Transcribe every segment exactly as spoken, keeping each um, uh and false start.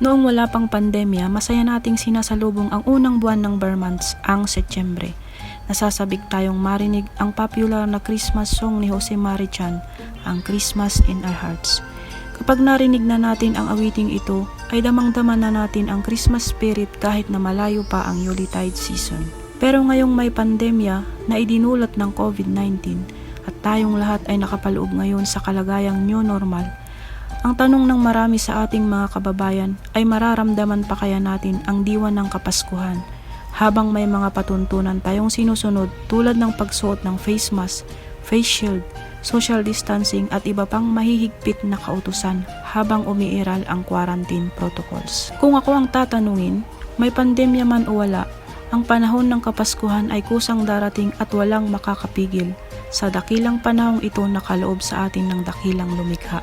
Noong wala pang pandemya, masaya nating sinasalubong ang unang buwan ng Burr months, ang Setyembre. Nasasabik tayong marinig ang popular na Christmas song ni Jose Mari Chan, ang Christmas in Our Hearts. Kapag narinig na natin ang awiting ito, ay damang-dama na natin ang Christmas spirit kahit na malayo pa ang Yuletide season. Pero ngayong may pandemya na idinulot ng COVID nineteen at tayong lahat ay nakapaloob ngayon sa kalagayang new normal, ang tanong ng marami sa ating mga kababayan ay mararamdaman pa kaya natin ang diwa ng Kapaskuhan habang may mga patuntunan tayong sinusunod tulad ng pagsuot ng face mask, face shield, social distancing at iba pang mahihigpit na kautusan habang umiiral ang quarantine protocols. Kung ako ang tatanungin, may pandemya man o wala, ang panahon ng Kapaskuhan ay kusang darating at walang makakapigil. Sa dakilang panahong ito, nakaloob sa atin ng dakilang lumikha.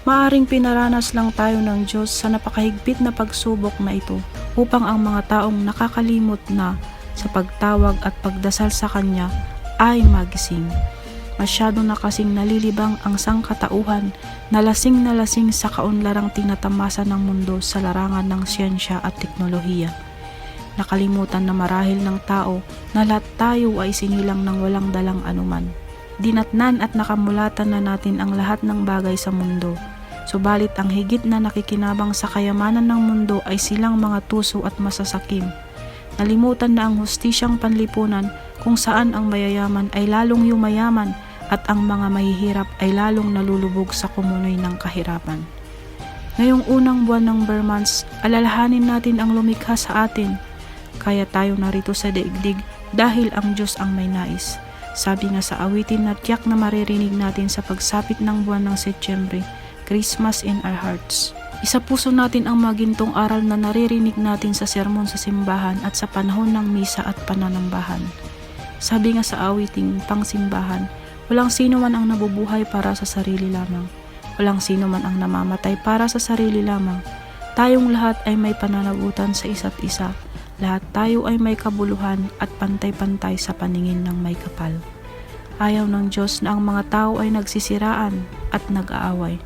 Maaring pinaranas lang tayo ng Diyos sa napakahigpit na pagsubok na ito upang ang mga taong nakakalimot na sa pagtawag at pagdasal sa Kanya ay magising. Masyado na kasing nalilibang ang sangkatauhan na lasing na lasing sa kaunlarang tinatamasa ng mundo sa larangan ng siyensya at teknolohiya. Nakalimutan na marahil ng tao na lahat tayo ay sinilang ng walang dalang anuman. Dinatnan at nakamulatan na natin ang lahat ng bagay sa mundo. Subalit ang higit na nakikinabang sa kayamanan ng mundo ay silang mga tuso at masasakim. Nalimutan na ang hustisyang panlipunan kung saan ang mayayaman ay lalong yumayaman at ang mga mahihirap ay lalong nalulubog sa kumunoy ng kahirapan. Ngayong unang buwan ng Burr months, alalahanin natin ang lumikha sa atin. Kaya tayo narito sa daigdig dahil ang Diyos ang may nais. Sabi nga sa awitin na tiyak na maririnig natin sa pagsapit ng buwan ng Setyembre, Christmas in Our Hearts. Isapuso natin ang magintong aral na naririnig natin sa sermon sa simbahan at sa panahon ng misa at pananambahan. Sabi nga sa awiting pangsimbahan, walang sino man ang nabubuhay para sa sarili lamang. Walang sino man ang namamatay para sa sarili lamang. Tayong lahat ay may pananagutan sa isa't isa. Lahat tayo ay may kabuluhan at pantay-pantay sa paningin ng may kapal. Ayaw ng Diyos na ang mga tao ay nagsisiraan at nag-aaway.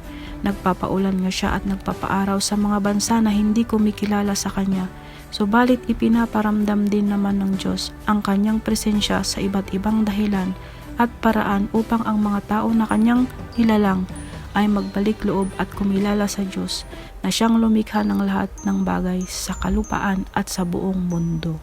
Nagpapaulan nga siya at nagpapaaraw sa mga bansa na hindi kumikilala sa Kanya. Subalit ipinaparamdam din naman ng Diyos ang Kanyang presensya sa iba't ibang dahilan at paraan upang ang mga tao na Kanyang nilalang ay magbalik loob at kumilala sa Diyos na Siyang lumikha ng lahat ng bagay sa kalupaan at sa buong mundo.